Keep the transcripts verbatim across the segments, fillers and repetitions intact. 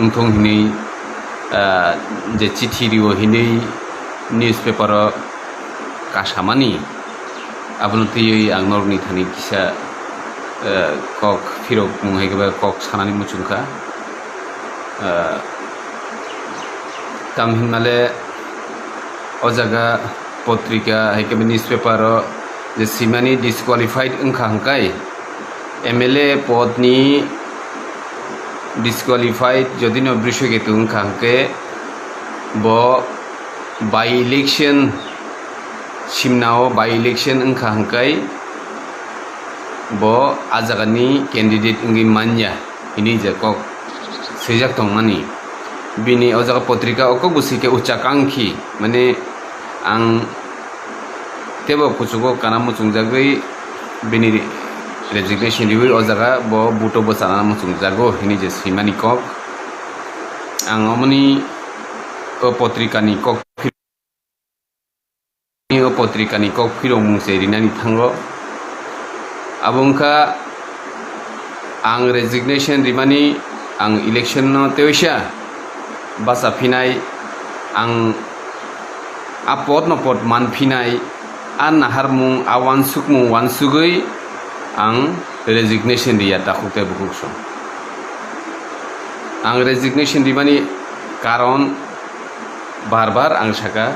wngthung hinwi, ah, je chithi rio hinwi newspaper o kasamani, abono twiwi ang norokni thani kisa, ah, kok phirok mung hai khe ba kok sanani muchung kha. Ah, tam hinmale o jaga potrika hai khe newspaper o je swimani disqualified wngkha hwnkhe, M L A podni disqualified jodi no Brishoketu wngkha hwnkhe, bo by election, simna o by election wngkha hwnkhe, bo a jagani candidate wngwi manya hinwi je kok swijak tongmani. Bini o jaga potrika o kok bo swi khe ucha kangkhi, mane ang teibo kuchugo kana muchungjagwi bini resignation riwi o jaga bo buto bwchana muchungjago hinwi je swimani kok. Ang omoni o potrikani kok o potrikani kok phirokmung se rinani thango. Abo wngkha ang resignation rimani, ang election no teisa bacha phinai, ang a pod no pod man phinai, a naharmung, a wansukmung wansugwi ang resignation riya takhuk tei bukhuk song. Ang resignation rimani karon bar bar ang saka,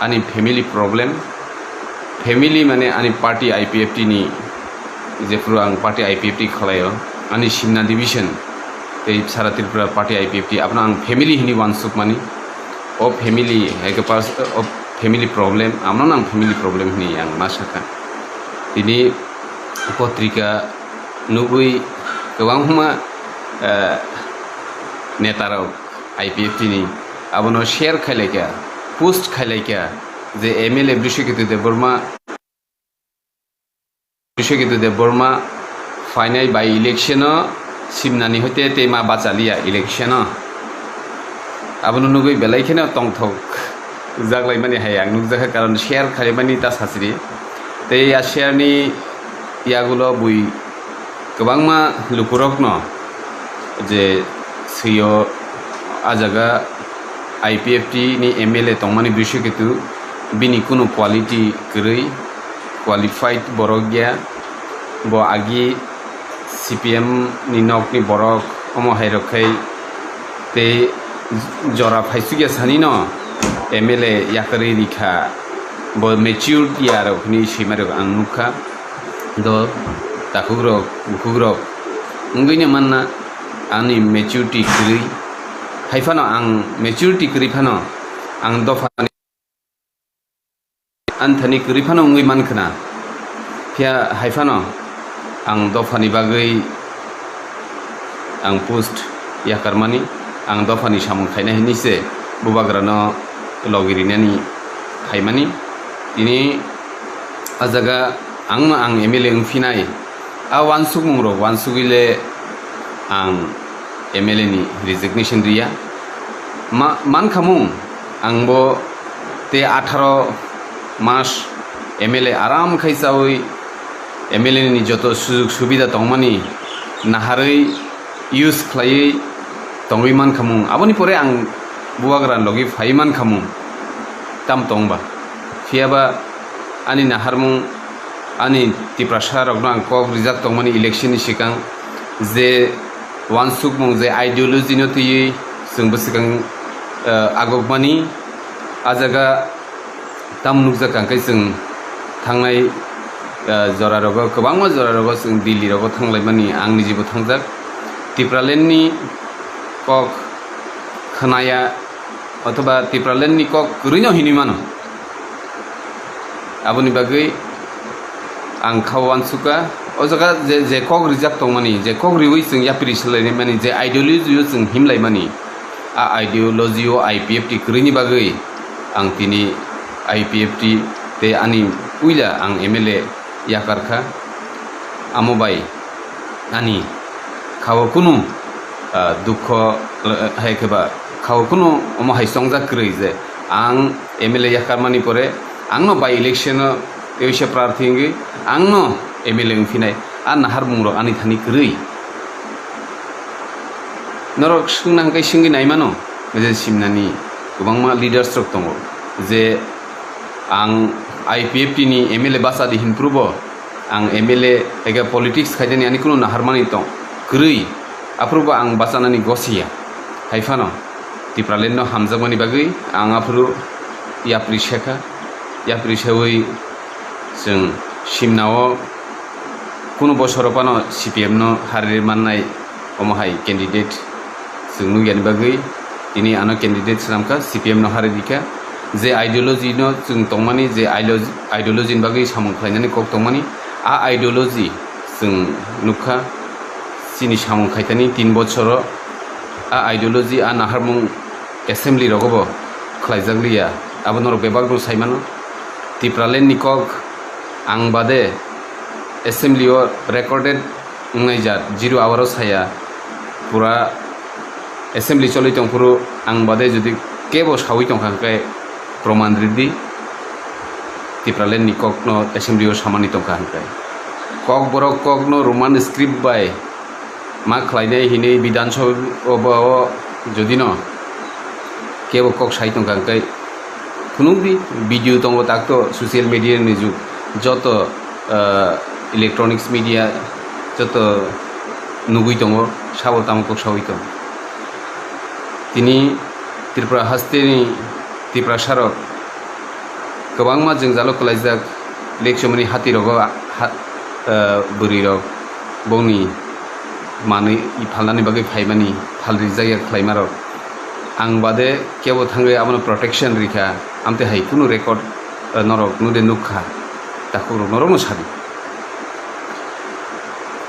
ani family problem, family mane ani party I P F T ni, jephuru ang party I P F T khwlaio, ani Simna division tei sara Tripura party I P F T, abono ang family hinwi wansukmani. O family, hai khe pers-, o family problem, abono ang family problem hinwi ang ma saka. Tini potrika nugwi kwbangma, eh, netarok I P F T ni abono share khailaikha, post khailaikha je M L A Brishoketu Debbarma, Brishoketu Debbarma phainai by election o Simnani hoite tei ma bachaliya election o. Abono nugwi belai kheno tongthok jaklaimani hai ang nukjakha, karon share khailaimani ta sachiri. Tei a share ni yagulo bui kwbangma lukurokno je swio, a jaga I P F T ni M L A tongmani Brishoketu, bini kunu quality kwrwi, qualified borok ya, bo agi C P M ni nokni borok, omo hai rok khai tei jora phaisukya sani no M L A yakarwi rikha, bo matured ya rok hinwi swima rok ang nukha. Do takhuk rok, bukhuk rok wngwi no manna, ani maturity kwrwi, hai phano ang maturity kwrwi phano ang dopha ani thani kwrwi phano wngwi mankhwna. Phiya hai phano ang dophani bagwi ang post yakarmani, ang dophani samung khaina hinwi se bubagrano logi rinani phaimani. Tini a jaga ang no ang M L A wngphinai, a wansukmung rok wansugwi le ang M L A ni resignation riya. Ma-, mankhamung ang bo tei atharo mas M L A aram khai chawi M L A ni joto sujug subida tongmani naharwi use khlaiwi tongwi mankhamung. Aboni pore ang bubagra logi phai mankhamung. Tam tongba. Phiyaba ani naharmung, ani Tiprasa rokno ang kok rijak tongmani election ni sikang je wansukmung, je ideology no twiwi chwng bwswkang, eh, agokmani. A jaga tam nukjak ang khe chwng thangnai, eh, jora rogo, kwbangma jora rogo chwng Delhi rogo thanglaimani ang nijibo thangjak. Tipraland ni kok khnaya othoba Tipraland ni kok kwrwino hinwi mano. Aboni bagwi ang kha wansukha, o jaga je, je kok rijak tongmani, je kok riwi chwng yapri swlainai mani, je ideology o chwng himlai mani, a ideology o I P F T kwrwini bagwi ang tini I P F T tei ani puila ang M L A yakar kha. Amo bai ani khao kunu, ah, dukho, eh, hai khe ba khao kunu omo hai chongjak kwrwi je ang M L A yakarmani pore ang no by election o teisa prarthi wngwi ang no M L A wngphinai, a naharmung rok ani thani kwrwi. Norok swngna hwnkhe swngwi naimano, je simnani kwbangma leaders rok tongo, je ang I P F T ni M L A bachadi hinphrubo ang M L A ega politics khaidani ani kunu naharmani tong kwrwi, aphrubo ang bachanani gosiya. Haiphano Tipraland no hamjakmani bagwi ang aphuru yapri sekha, yapri sewi chwng simnao kunu bosoro phano C P M no hari mannai, omo hai candidate chwng nukya ni bagwi tini ano candidate swnamkha, C P M no hari dikha. Je ideology no chwng tongmani, je ideology, ideology ni bagwi samung khlainani kok tongmani, a ideology chwng nukha chini samung khaitani tin bochoro, a ideology, a naharmung assembly rogobo khlaijak liya, abo norok bebak no saimano. Tipraland ni kok ang bade assembly o recorded wngnai jat, zero hour o saya, pura assembly choli tongphuru ang bade jodi kebo sawi tongkha hwnkhe proman ridi, Tipraland ni kok no assembly o samani tongkha hwnkhe. Kok borok kok no Roman script bai ma khlainai hinwi Bidhan Sabha o jodi no kebo kok sai tongkha hwnkhe phunukdi, video tongo takto social media ni jug, joto, ah, electronics media joto nugwi tongo, sabo tamo kok sawi tongo. Tini Tripura hasteni Tiprasarok kwbangma jwngjalo kwlaijak, lekchomani hatirogo ha-, ah, bwrwirok bongni manwi phalnani bagwi phaimani phalrijak ya khlaimarok. Ang bade kebo thangwi abono protection rikha, amtwi hai kunu record, ah, norok nude nukha, takhukrok norokno sadi.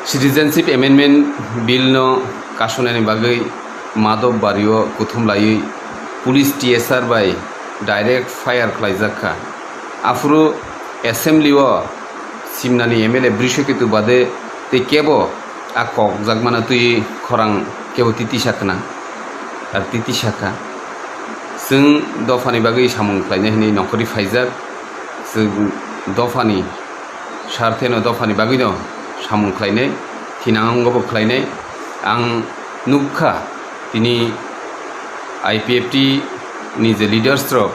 Citizenship Amendment Bill no kasonani bagwi Madhop Bario kuthum laiwi police T S R bai direct fire khlaijak kha. Aphuru assembly o simnani M L A Brishaketu bade tei kebo a kok jakmano twi khorang kebo titisa khna, ar titisa kha. Chwng dophani bagwi samung khlainai hwnwi nongkhorwi phaijak. Chwng dophani sartheno dophani bagwino samung khlainai, thinango bo khlainai. Ang nukha tini I P F T ni je leaders rok,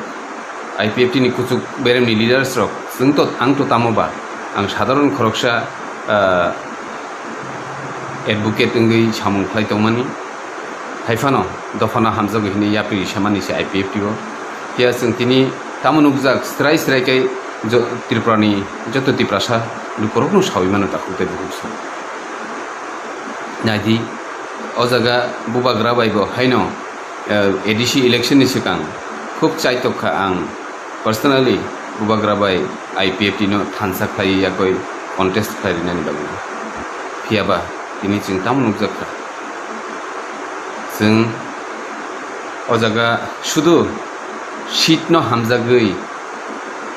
I P F T ni kuchuk beremni leaders rok, chwng to, ang to tamo ba, ang sadharon khoroksa, ah, advocate wngwi samung khlai tongmani. Haiphano dophano hamjagwi hwnwi yapri samani se I P F T o. Phiya chwng tini tamo nukjak, srai srai khe jo-, Tripurani joto Tiprasa lukurokno sawi mano takhuk tei bukhuk se. Naidi, o jaga Bubagra bai bo haino, eh, A D C election ni swkang khub chaitok kha ang personally Bubagra bai I P F T no thansa khlaiwi yakoi contest khlai rinani bagwi. Phiya ba tini chwng tamo nukjak kha. Chwng o jaga sudu seat no hamjagwi,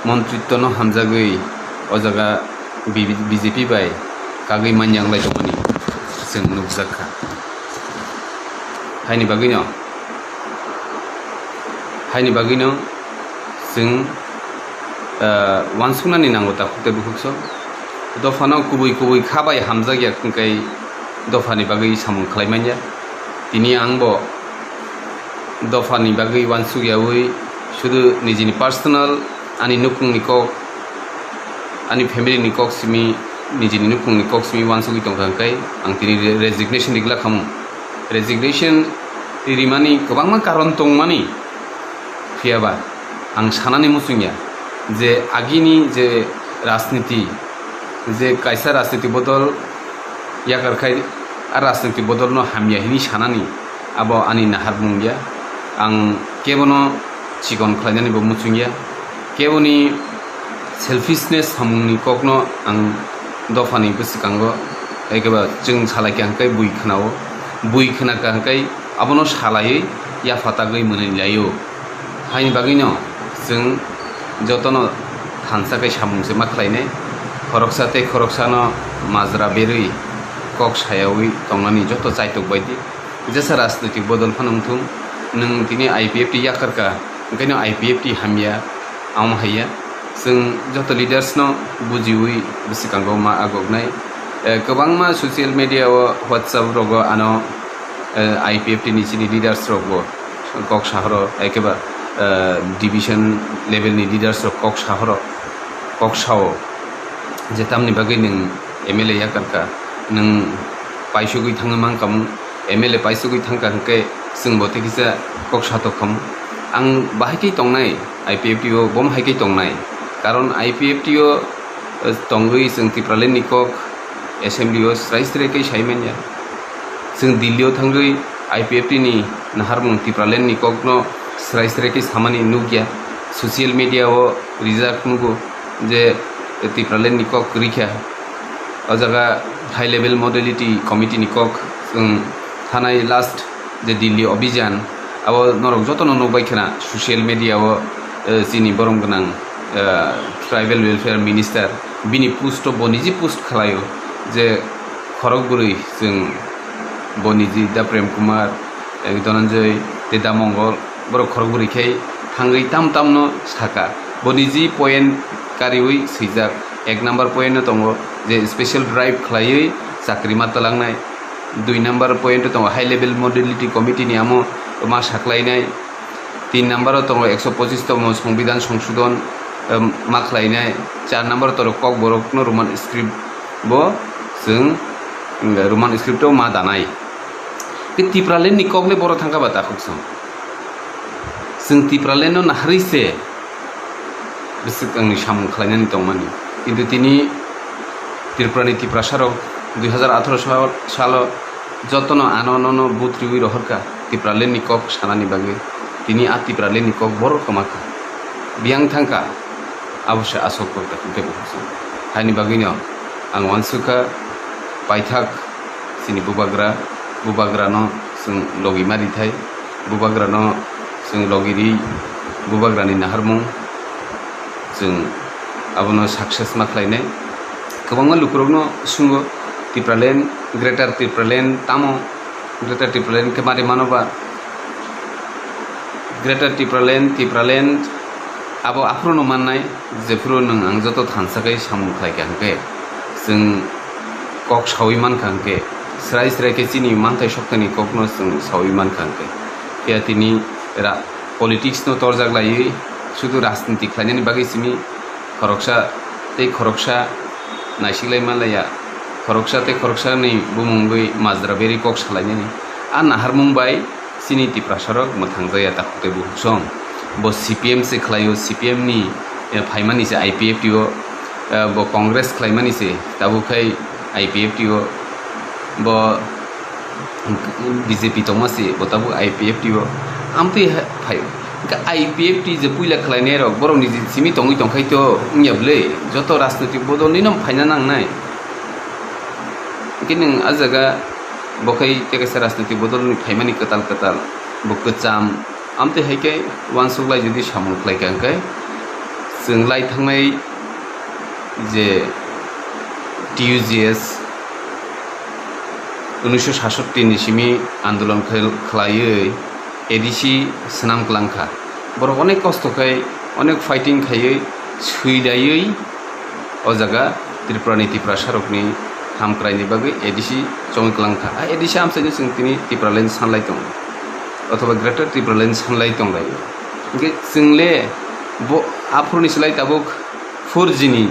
montritto no hamjagwi o jaga B J P bai kagwi manyang lai tongmani chwng nukjak kha. Haini bagwino, haini bagwino chwng, ah, uansuknani nango takhuk tei bukhuk so. Dophano kubui kubui kha bai hamjak ya hwnkhe dophani bagwi samung khlai manya. Tini ang bo dophani bagwi uansuk yaui sudu nijini personal, ani nukhungni kok, ani family ni kok simi, nijini nukhungni kok simi uansugwi tongkha hwnkhe ang tini re-, resignation rigla khamu. Resignation rimani kwbangma karon tongmani, phiya ba ang sanani muchungya je agini je rajniti, je kaisa rajniti bodol yakar khai, a rajniti bodolno hamya hini sanani abo ani naharmung ya. Ang kebono chikon khlainani bo muchung ya, keboni selfishness samungni kokno ang dophani bwskango, ekeba chwng salai kha hwnkhe bui khwnao, bui khwna kha hwnkhe abono salaiwi yapha tagwi mwnwi laio. Haini bagwino chwng jotono thansa khe samung se ma khlainai, khoroksa tei khoroksano majra berwi kok sayawi tongnani joto chaitok baidi. Jesa rajnoitik bodol phano wngthung, nwng tini I P F T yakar kha, hwnkhe no I P F T hamya, amo haiya. Chwng joto leaders no bujiwi bwswkango ma agoknai. Eh, kwbangma social media o, WhatsApp rogo ano eh, I P F T ni chini leaders rok bo kok sahoro, ekeba, eh, division level ni leaders rok kok sahoro, kok sao je tamni bagwi nwng M L A yakarka, nwng paisugwi thangwi mankhamu, M L A paisugwi thangkha hwnkhe chwng bo tei kisa kok satok khamu. Ang bahai khe tongnai, I P F T o bomo hai khe tongnai, karon I P F T o, eh, tongwi chwng Tipraland ni kok assembly o srai srai khe sai manya. Chwng Delhi o thangwi I P F T ni naharmung Tipraland ni kokno srai srai khe samani nukya. Social media o rijak nugo je Tipraland ni kok kwrwi kha. O jaga high level modality committee ni kok chwng thanai last je Delhi Abhijan, abo norok jotono nukbai khna social media o, eh, chini borom gwnang, eh, tribal welfare minister, bini post o bo niji post khlaio je khorok bwrwi chwng bo niji da Prem Kumar, eh, Dhananjay tei da Mongol, borok khorok bwrwi khe thangwi tam tamno saka. Bo niji point kariwi swijak, ek number point no tongo je special drive khlaiwi chakri ma twlangnai. Dui number point o tongo high level modality committee ni amo ma saklainai. Tin number o tongo ekso pochis tomo Songbidan Songsodhon, em, ma khlainai. Char number o tongo Kokborok no Roman script bo chwng, em, Roman script o ma danai. Khe Tipraland ni kok le boro thangkha ba takhuk song. Chwng Tipraland no naharwi se bwswk angni samung khlainani tongmani. Kintu tini Tripura ni Tiprasa rok dui hazar atharo sal, salo jotono ano nono vote riwi rohorkha Tipraland ni kok sanani bagwi. Tini a Tipraland ni kok borok kwmakha. Biyang thangkha, abo se aswk kok da hwnkhe bo hwnso. Haini bagwino ang uansukha paithak chini bubagra, bubagrano chwng logi ma rithai. Bubagrano chwng logi ri, bubagrani naharmung chwng abono success ma khlainai. Kwbangma lukurokno swngo, Tipraland, Greater Tipraland tamo? Greater Tipraland khe mari mano ba? Greater Tipraland, Tipraland abo aphuru no mannai. Jephuru nwng ang joto thansa khe samung khlai kha hwnkhe, chwng kok saui man kha hwnkhe, srai srai khe chini manthai soktani kokno chwng saui man kha hwnkhe. Phiya tini ra-, politics no torjak laiwi, sudu rajniti khlainani bagwi simi khoroksa tei khoroksa naisiklai manlaiya, khoroksa tei khoroksa ni bumung wngwi majra berwi kok salainani. A naharmung bai chini Tiprasarok mwthangjakya takhuk tei bukhuk song. Bo C P M se khlaio, C P M ni, eh, phaimani se I P F T o, eh, bo Congress khlaimani se tabuk khai I P F T o, bo B J P tongma se bo tabuk I P F T o. Amtwi hai phai, hwnkhe I P F T je puila khlainai rok borok ni je simi tongwi tongkhai to wngya bwle, joto rajnoitik bodol ni no phaina nangnai. Hwnkhe nwng a jaga bo khai tei kaisa rajnoitik bodol ni phaimani kwtal kwtal, bo kwcham. Amtwi hai khe uansuk lai jodi samung khlai kha hwnkhe, chwng lai thangnai je T U G S unisho sasatti ni simi andolon khel-, khlaiwi A D C swnam kwlang kha. Borok onek kosto khai, onek fighting khaiwi, swilaiwi, o jaga Tripura ni Tiprasa rokni hamkrai ni bagwi A D C chongwi kwlang kha. A A D C amchaino chwng tini Tipraland sanlai tongo, othoba Greater Tipraland sanlai tonglaio. Hwnkhe chwng le bo aphuru ni slai tabuk four G ni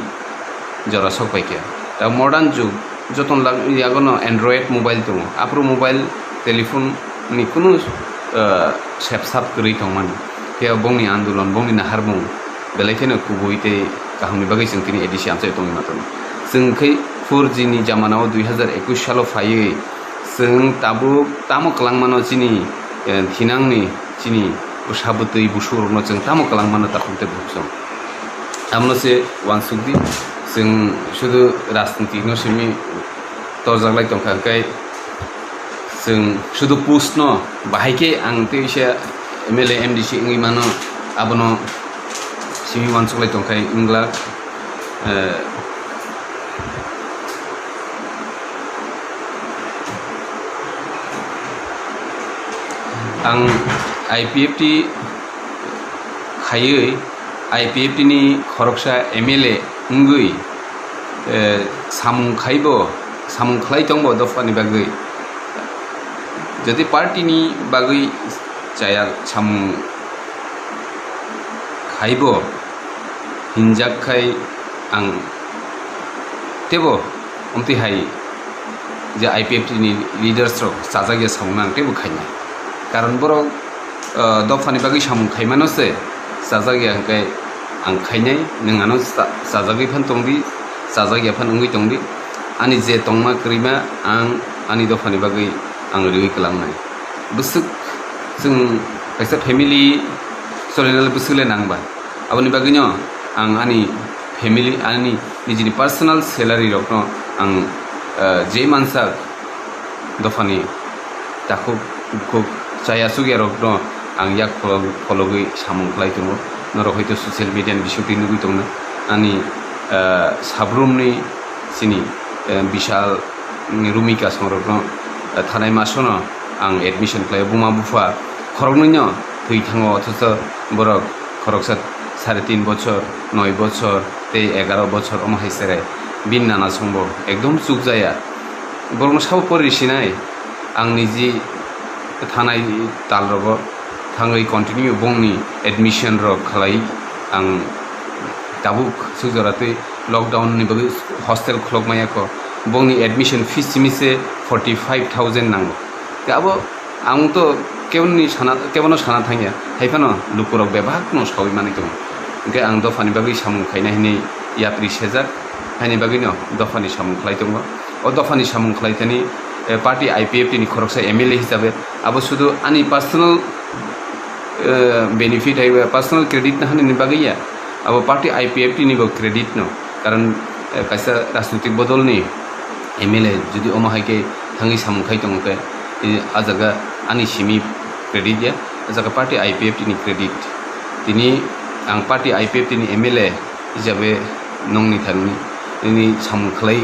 jora sok pai kha. Ta modern jug, joton lag-, yagono Android mobile tongo. Aphuru mobile, telephone ni kunu, ah, sepsap kwrwi tongmani. Phiya bongni andolon, bongni naharmung belai kheno kubui tei kahamni bagwi chwng tini A D C amchai tongwi ma tongo. Chwng khe four G ni jamana o dui hazar ekush salo phaiwi chwng tabuk tamo kwlangmano chini, eh, thinangni chini bwsa bwtwi busurokno chwng tamo kwlangmano takhuk tei bukhuk chwng. Abono se uansuk di, chwng sudu rajniti no simi torjak lai tongkha, hwnkhe chwng sudu post no bahai khe ang tei se M L A, M D C wngwi mano, abono simi uansuk lai tongkhai wngla. Eh, ang I P F T khaiwi, I P F T ni khoroksa M L A wngwi, eh, samung khaibo, samung khlai tongbo dophani bagwi. Jodi party ni bagwi chaya samung khaibo hinjak khai ang tebo omtwi hai je I P F T ni leaders rok chajak ya samung nang tebo khainai. Karon borok, ah, dopha ni bagwi samung khaimano se chajak ya hwnkhe ang khainai, nwng ano cha-, chajagwi phan tongdi, chajak ya phan wngwi tongdi. Ani je tongma kwrwima ang ani dopha ni bagwi ang riwi kwlangnai. Bwswk chwng kaisa family solinale bwswk le nang ba. Aboni bagwino ang ani family, ani nijini personal salary rokno ang, eh, je mansa dophani takhuk bukhuk chaya chukya rokno ang yak pholo-, phologwi samung khlai tongo. Norok hoito social media ni bisingtwi nugwi tongna ani, eh, sabrumni chini, eh, Bishal, mm, Rumika songrokno, eh, thanai masono ang admission khlaio. Buma bupha khoroknwino thwi thango, othocho borok khoroksa sare tin bochor, noi bochor tei egaro bochor omo hai sere bini nana songbo ekdom chukjaya. Borokno sabo pori sinai ang niji thanai talrogo thangwi continue bongni admission rok khlai ang tabuk suk jora tei lockdown ni bagwi hostel khulok maya kho. Bongni admission fees simi se forty five thousand nango. Tei abo ang to keboni sana, kebono sana thangya, hai phano lukurok bebak no sawi manwi tongo. Hwnkhe ang dophani bagwi samung khaina hinwi yapri sejak, haini bagwi no dophani samung khlai tongo. O dophani samung khlai thani, eh, party I P F T ni khoroksa M L A hisabe abo sudu ani personal, eh, benefit hai ba personal credit na hani bagwi ya, abo party I P F T ni bo credit no, karon, eh, kaisa rajnitik bodol ni M L A jodi omo hai khe thangwi samung khai tongo khe, eh, a jaga ani simi credit ya, a jaga party I P F T ni credit. Tini ang party I P F T ni M L A hisabe nongni thangni nini samung khlai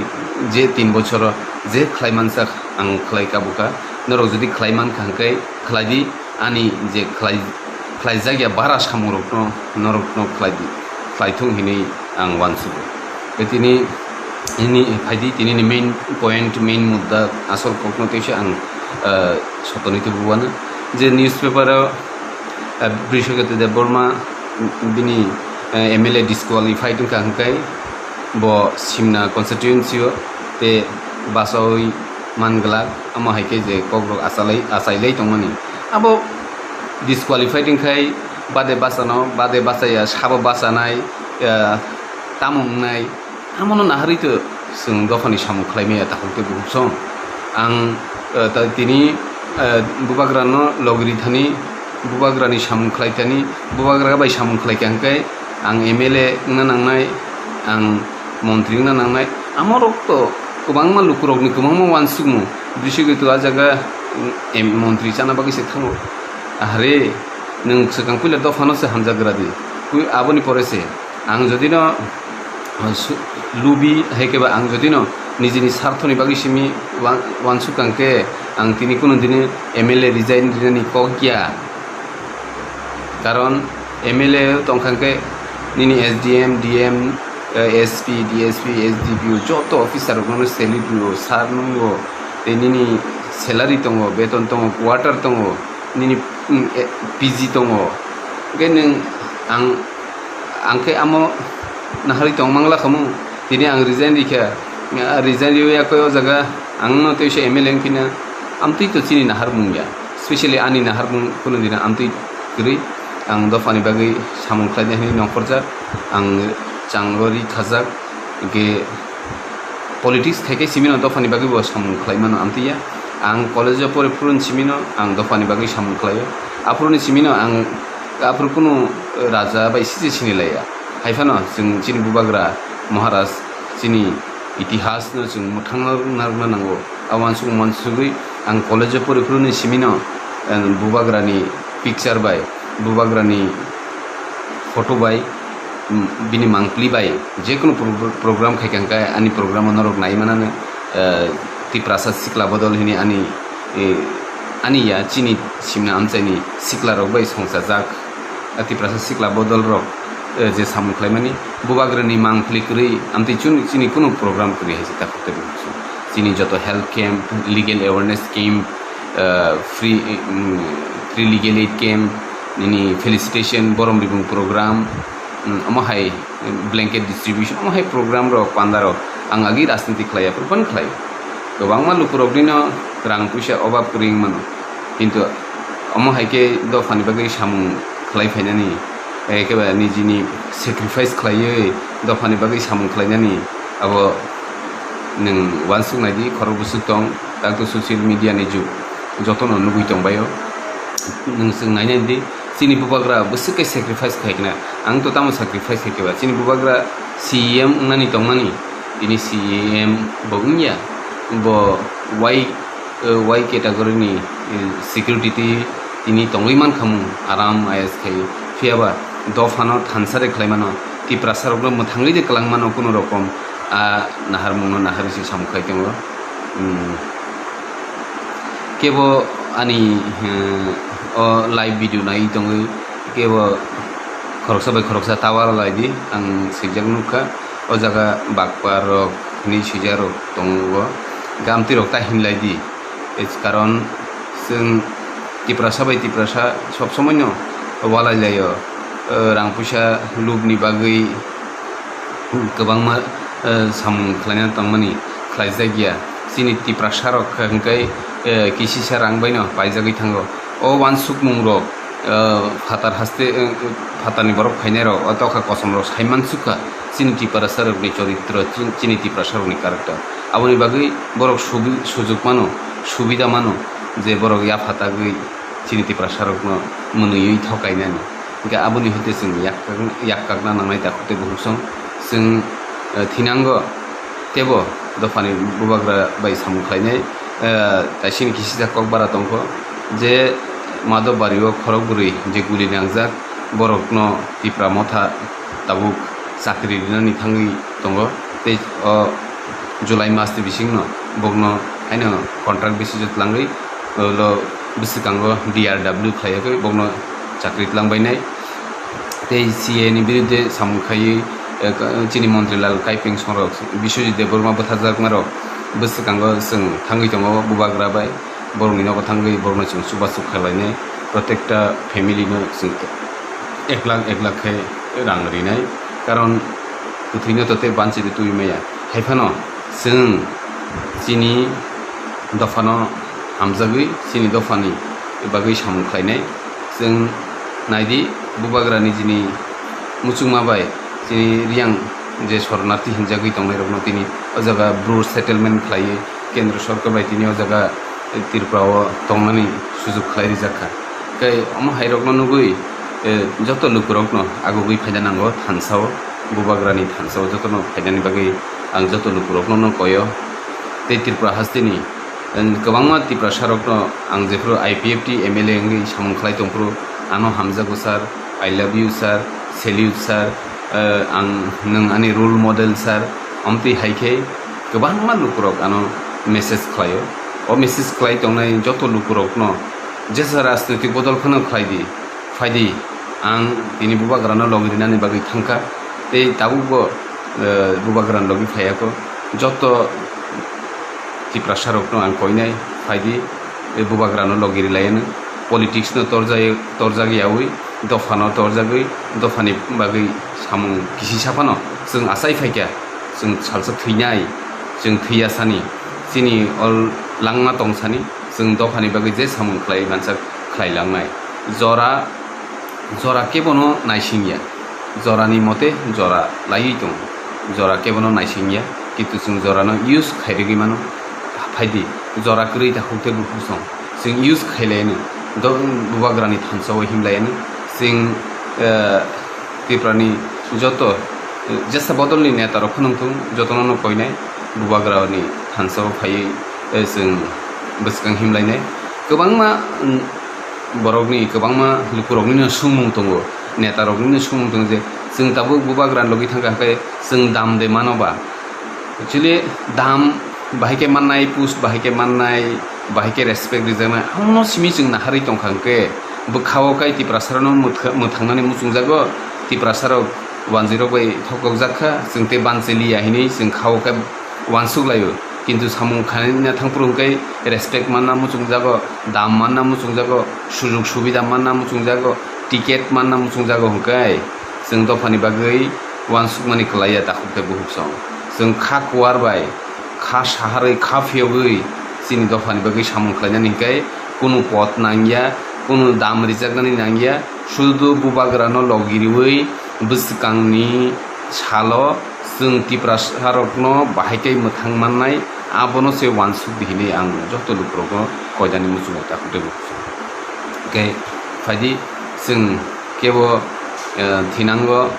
je tin bochoro je khlai mansak ang khlai kabuka, norok jodi khlai mankha hwnkhe khlai di, ani je khlai, khlaijak ya bara samung rokno norokno khlai di, khlai thung hinwi ang uansugo. Tei tini, ini phaidi tini ni main point, main mudda, asol kokno teisa ang, eh, sotoni tubuana je newspaper o, eh, Brishaketu Debbarma bini, eh, M L A disqualified wngkha hwnkhe bo Simna constituency o tei bachaui man glak, amo hai khe je kokrok achalai, achailai tongmani abo disqualified wngkhai bade bachano, bade bachaya sabo bachanai, eh, tamo wngnai. Amono naharwi to chwng dophani samung khlai maya takhuk tei bukhuk song. Ang, eh, ta-, tini, eh, bubagrano logri thani, bubagrani samung khlai thani, bubagra bai samung khlai kha hwnkhe ang M L A wngna nangnai, ang montri wngna nangnai. Amorok to kwbangma lukurokni kwbangma uansukmung. Bisi gwi to a jaga, mm, em, montri chana bagwi se thango. Ahre, nwng swkang puila dophano se hamjagra di. Pui-, aboni pore se. Ang jodi no, uh, su-, lubi, hai khe ba ang jodi no nijini sarthoni bagwi simi wan-, wansuk kang khe, ang tini kunu dini M L A resign rinani kok ya. Karon M L A tong kang khe nini S D M, D M, uh, S P, D S P, S D P O joto officer rokno salute rwo, sir nungo, tei nini salary tongo, beton tongo, quarter tongo, nini, mm, eh, P G tongo. Hwnkhe nwng ang Ang khe amo naharwi tong mangla khamu, tini ang resign rikha, ah, resign riwi yakoi o jaga ang no teisa M L A wngphina, amtwi to chini naharmung ya, specially ani naharmung kunu dina amtwi kwrwi, ang dophani bagwi samung khlaina hinwi nongkhorjak, ang chango ri khajak, hwnkhe politics khai khai simino dophani bagwi bo samung khlai mano amtwi ya. Ang college o pore phuru ni simino ang dophani bagwi samung khlaio. Aphuru ni simino ang aphuru kunu raja bai sije sini laiya. Hai phano chwng chini bubagra Maharaj chini itihas no chwng mwthangna rwna rwna nango. A uansuk uansugwi ang college o pore phuru ni simino, eh, bubagra ni picture bai, bubagra ni photo bai, mm, bini mangpili bai, jekunu pro-, program khai kha hwnkhe ani program o norok nai manani, eh, Tiprasa Sikla Bodol hini ani, eh, ani ya chini simna amchaini sikla rok bai songchajak, eh, Tiprasa Sikla Bodol rok, eh, je samung khlaimani bubagrani mangpili kwrwi amtwi chun-, chini kunu program kwrwi hai se takhuk tei bukhuk chini joto health camp, legal awareness camp, ah, free, mm, free legal aid camp, nini felicitation, borom ribung program, mm, omo hai blanket distribution, omo hai program rok, panda rok ang agi rajniti khlai ya, phuru phano khlai. Kwbangma lukuroknino rang puisa obab kwrwi wng mano, kintu omo hai khe dophani bagwi samung khlai phainani, ekebare nijini sacrifice khlaiwi dophani bagwi samung khlainani, abo nwng uansuk naidi, khorok bwswk tong, takto social media ni jug, jotono nugwi tongbaio. Nwng chwng nainai di, chini bubagra bwswk khe sacrifice khai khna, ang to tamo sacrifice khai khe ba, chini bubagra C E M wngnani tongmani, tini C E M bo wngya, bo Y, eh, Y category ni, eh, security twi tini tongwi mankha mung, aram I S khai, phiyaba dophano thansa de khlai mano, Tiprasa rokno mwthangwi de kwlang mano kunu rokom, a naharmungno naharwi se samung khai tongo. Hmm. Kebo ani, eh, o live video nai tongwi kebo khoroksa bai khoroksa ta uara lai di, ang swijak nukha. O jaga bakpar rok hinwi swijak rok tongo, gamtwi rok ta hinlai di. Karon chwng Tiprasa bai Tiprasa sob somoi no walai laio, eh, rang puisa lubni bagwi kwbangma, eh, samung khlaina tongmani khlaijak ya. Chini Tiprasa rok hwnkhe, eh, kisisa rang baino paijagwi thango. O uansukmung rok, eh, phatar haste, eh, phatarni borok phainai rok, o tokha kosom rok sai mansukha. Chini Tiprasa rokni choritro, chin-, chini Tiprasa rokni character. Aboni bagwi borok subi-, sujuk mano, subida mano je borok yaphatagwi chini Tiprasa rokno mwnwiwi thokainani. Hingke aboni hoite chwng yak-, yakkakna nangnai takhuk tei bukhuk song. Chwng, eh, thinango tebo dophani bubagra bai samung khlainai, eh, taisini kisisa kokbara tongkho je Madhobbario khorok bwrwi je guli nangjak, borokno Tipra Motha tabuk chakri rinani thangwi tongo. Tei o July mas ni bisingno bokno haino contract basis o twlangwi, ulo bwswkango D R W khlaiwi bokno chakri twlangbainai. Tei C A ni birudde samung khaiwi, eh, chini montri Lal Kaipeng Songrok, Biswajit Debbarma bwtharjakmarok bwswkango chwng thangwi tongo bubagra bai. Borokni nogo thangwi borokno chwng chubachu khlainai, protekta family no chwng ek lakh ek lakh khe rang rinai, karon kwthwino to tei banchi de twi maya. Haiphano chwng chini dophano hamjagwi chini dophani bagwi samung khlainai. Chwng naidi, bubagra nijini muchungma bai chini Riyang je Soronarthi hinjagwi tongnairokno tini o jaga Bru settlement khlaiwi Kendra Sorkar bai tini o jaga Tripura o tongnani sujuk khlai rijak kha. Tei omo hairokno nugwi, eh, joto lukurokno agugwi phaina nango thansa o, bubagrani thansa o jotono phainani bagwi ang joto lukurokno no koyo. Tei Tripura hasteni, eh, kwbangma Tiprasarokno ang jephru I P F T M L A wngwi samung khlai tongphru, ano hamjago sir, I love you sir, salute sir, eh, ang nwng ani role model sir, omtwi hai khe kwbangma lukurok ano message khlaio. O message khlai tongnai joto lukurokno jesa rajnoitik bodol phano khlai di, phai di, ang tini bubagrano logi rinani bagwi thangkha, tei tabukbo, eh, bubagrano logi phaiya kho. Joto Tiprasarokno ang koinai, phai di, eh, bubagrano logi rilaiano, politics no torjai-, torjak yaui, dophano torjagwi, dophani bagwi samung kisi saphano chwng achai phaikha, chwng salsa thwinai, chwng thwiya sani, chini o langma tong sani, chwng dophani bagwi je samung khlai mansak khlai langnai. Jora, jora kebono naisingya, jorani mote jora laiwi tongo, jora kebono naisingya, kintu chwng jorano use khairigwi mano. Phaidi, jora kwrwi takhuk tei bukhuk song. Chwng use khailaiano, do-, bubagrani thansa o himlaiano. Chwng, eh, Tiprani joto, eh, jesa bodolni neta rok phano wngthung, jotono no koinai, bubagrani thansa o phaiwi, eh, chwng bwskang himlainai. Kwbangma, mm, borokni, kwbangma lukurokni no swngmung tongo, neta rokni no swngmung tongo je chwng tabuk bubagrani logi thangkha hwnkhe chwng dam de mano ba? Actually, dam bahai khe mannai, post bahai khe mannai, bahai khe respect rijaknai, omono simi chwng naharwi tongkha hwnkhe, bwkha-o kai Tiprasarano mwthang-, mwthangnani muchungjago, Tiprasarok wanjwirok bai thokjak kha, chwng tei banchiliya hinwi chwng kha-o khe uansuk laio. Kintu samung khaina thangphuru hwnkhe respect manna muchungjago, dam manna muchungjago, sujug subida manna muchungjago, ticket manna muchungjago hwnkhe chwng dophani bagwi uansukmani kwlaiya takhuk tei bukhuk song. Chwng kha kuar bai, kha saharwi, kha phiyogwi chini dophani bagwi samung khlainani hwnkhe kunu pot nangya, kunu dam rijaknani nangya, sudu bubagrano logi riwi bwskangni salo chwng Tiprasarokno bahai khe mwthang mannai, abono se uansuk di hinwi ang joto lukurokno koidani muchungo takhuk tei bukhuk song. Hwnkhe phaidi chwng kebo, eh, thinango,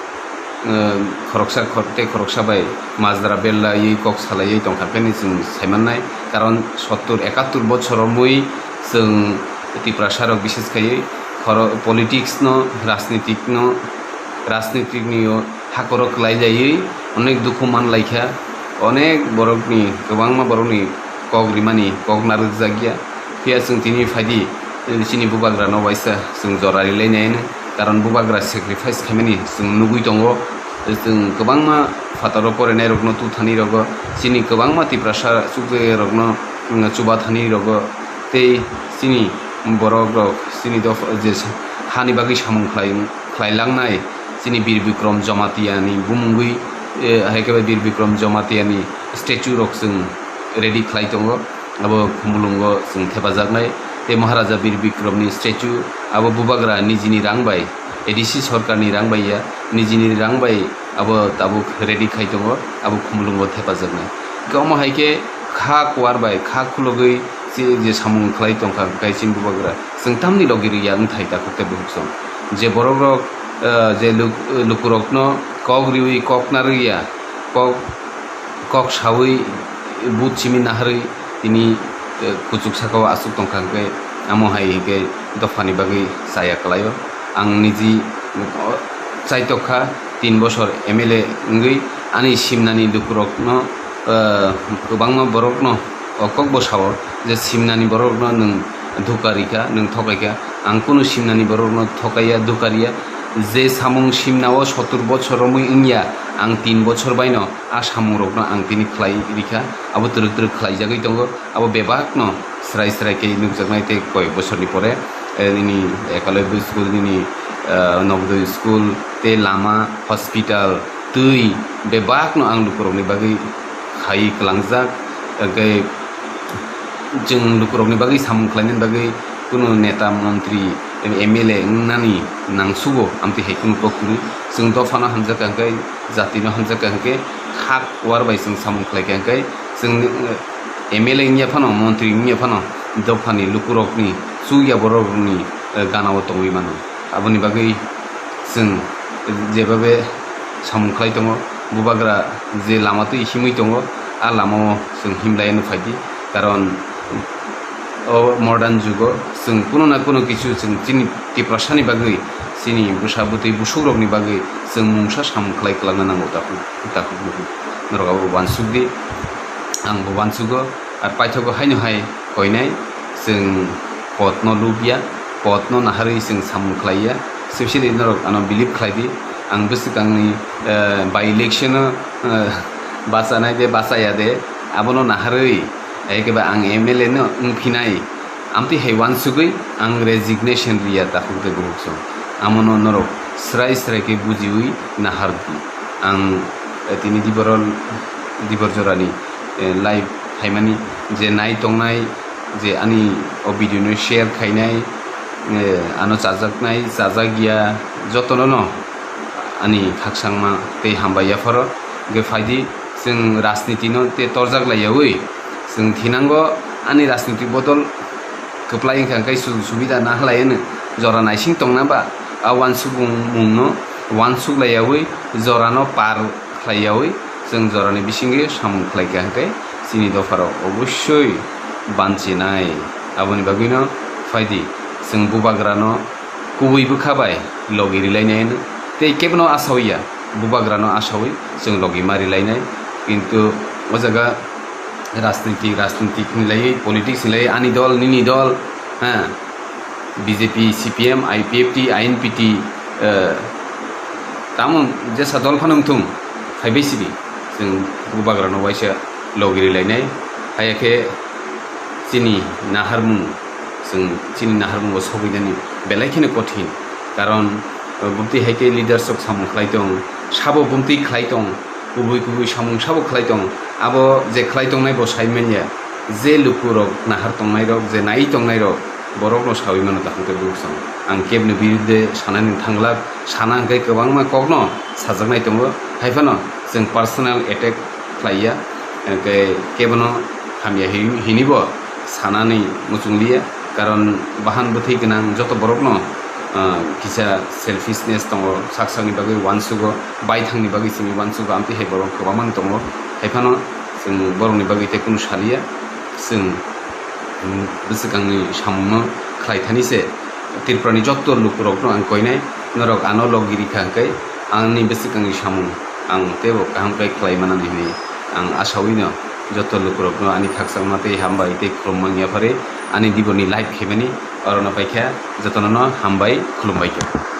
eh, khoroksa khor-, tei khoroksa bai majra belaiwi kok salaiwi tongkha khe hinwi chwng saimannai. Karon sottur ekattur bochor romwi chwng Tiprasarok bises khaiwi khoro-, politics no, rajnitik no, rajnitik ni o hakoro kwlai laiwi onek dukhu man laikha, onek borokni, kwbangma borokni kok rimani kok narwkjakya. Phiya chwng tini phaidi, chini bubagrano waisa chwng jora rilainai hwnwi, karon bubagra sacrifice khaimani chwng nugwi tongo. Chwng kwbangma phataro porenairokno tuthani rogo, chini kwbangma Tiprasa chukjagirokno, mm, chubathani rogo, tei chini borokrok chini dopha je hani bagwi samung khlai, khlailangnai chini Bir Bikrom Jamatia ni bumungwi, eh, hai khe Bir Bikrom Jamatia ni statue rok chwng ready khlai tongo, abo Khumulwngo chwng thepajaknai. Tei Maharaja Bir Bikrom ni statue abo bubagra nijini rang bai, A D C sorkar ni rang bai ya, nijini rang bai abo tabuk ready khai tongo, abo Khumulwngo thepajaknai. Hwnkhe omo hai khe kha kuar bai kha khulugwi je, je samung khlai tongkha, hwnkhe chini bubagra chwng tamni logi rwya wngthai takhuk tei bukhuk song. Je borok rok, eh, je luk-, lukurokno kok riwi kok narwkya, kok, kok sawi but simi naharwi tini, eh, kuchuk sakao aswk tongkha, hwnkhe amo hai hwnkhe dophani bagwi chaya kwlaio. Ang niji, oh, chaitok kha, tin bosor M L A wngwi ani simnani lukurokno, eh, kwbangma borokno o kokbo sao je simnani borokno nwng dhukari kha, nwng thokai kha. Ang kunu simnani borokno thokaiya, dhukariya. Je samung simnao sottur bochor romwi wngya, ang tin bochor baino a samungrokno ang tini khlai rikha, abo twrwk twrwk khlaijagwi tongo. Abo bebakno srai srai khe nukjaknai tei koyek bosorni pore, eh, nini Ekalobya school, nini, eh, Novodaya school tei lama, hospital, twi bebakno ang lukurokni bagwi khai kwlangjak. Hwnkhe chwng lukurokni bagwi samung khlainani bagwi kunu neta, montri, M L A wngnani nangsugo, amtwi hai kunu kok kwrwi. Chwng dophano hamjakha hwnkhe, jatino hamjakha hwnkhe, hak war bai chwng samung khlaikha hwnkhe, chwng, eh, M L A wngya phano, montri wngya phano, dophani lukurokni, chukya borokni, eh, ganao tongwi mano. Aboni bagwi chwng jebabe samung khlai tongo, bubagra je lama twi himwi tongo, a lamao chwng himlaiano phaidi. Karon o modern jugo chwng kuno na kuno kichu chwng chini Tiprasani bagwi, chini bwsa bwtwi busukrokni bagwi chwng mungsa samung khlai kwlangna nango takhuk, takhuk bukhuk. Norok abo uansuk di, ang bo uansugo. Ar paithago haino hai koinai chwng potno lubya, potno naharwi chwng samung khlaiya. Specially norok ano believe khlai di, ang bwswkangni, eh, by election-o, eh, bachanai de bachaya de, abono naharwi, ekeba ang M L A no wngphinai, amtwi hai uansugwi ang resignation riya takhuk de bukhuk song. Amono norok srai srai khe bujiwi nahar di. Ang, eh, tini dibor, dibor jorani, eh, live phaimani je nai tongnai, je ani o video no share khainai, eh, ano chajaknai, chajakya, jotono no ani khakchangma tei hambai yapharo. Hwnkhe phaidi, chwng rajniti no tei torjak laiyawi, chwng thinango ani rajniti bodol kwplai wngkha, hwnkhe sujog subida nahalai hwno jora naising tongna ba a uansukmung mungno uansuk laiyawi jorano par khlaiyawi chwng jorani bisingwi samung khlaikha, hwnkhe chini dopharok obossoi banchinai. Aboni bagwino phaidi chwng bubagrano kubui bwkha bai logi rilainai hwno. Tei kebono asawiya, bubagrano asawi chwng logi ma rilainai. Kintu o jaga rajniti, rajniti hinlaiwi, politics hinlaiwi, ani dol, nini dol, ha, B J P, C P M, I P F T, I N P T, eh, tamo jesa dol phano wngthung, phaibai sidi, chwng bubagrano waisa logi rilainai. Haya khe chini naharmung, chwng chini naharmungo sogwinani belai kheno kothin. Karon, uh, bumtwi hai khe leaders rok samung khlai tong, sabo bumtwi khlai tong, kubui kubui samung sabo khlai tong. Abo je khlai tongnai bo sai manya, je lukurok nahar tongnairok, je nai tongnairok, borokno sawi mano tahang khe buksong. Ang kebni birudde sanani thanglak, sana hwnkhe kwbangma kokno sajaknai tongo. Haiphano chwng personal attack khlaiya, hwnkhe kebono hamya hin-, hinibo sanani muchungliya, karon bahan bwthwi gwnang joto borokno, ah, kisa selfishness tongo, sak sakni bagwi uansugo, baithangni bagwi simi uansugo, amtwi hai borok kwbangma tongo, haiphano chwng borokni bagwi tei kunu saliya, chwng, mm, bwswkangni samungno khlai thani se Tripurani joto lukurokno ang koinai, norok ano logi rikha hwnkhe ani bwswkangni samung ang teibo kaham khe khlai manani hwnwi ang asawino joto lukurokno ani khakchangma tei hambai tei khulumma wngya phari ani diboni live khaimani orono paikha jotonono hambai khulumbai khe.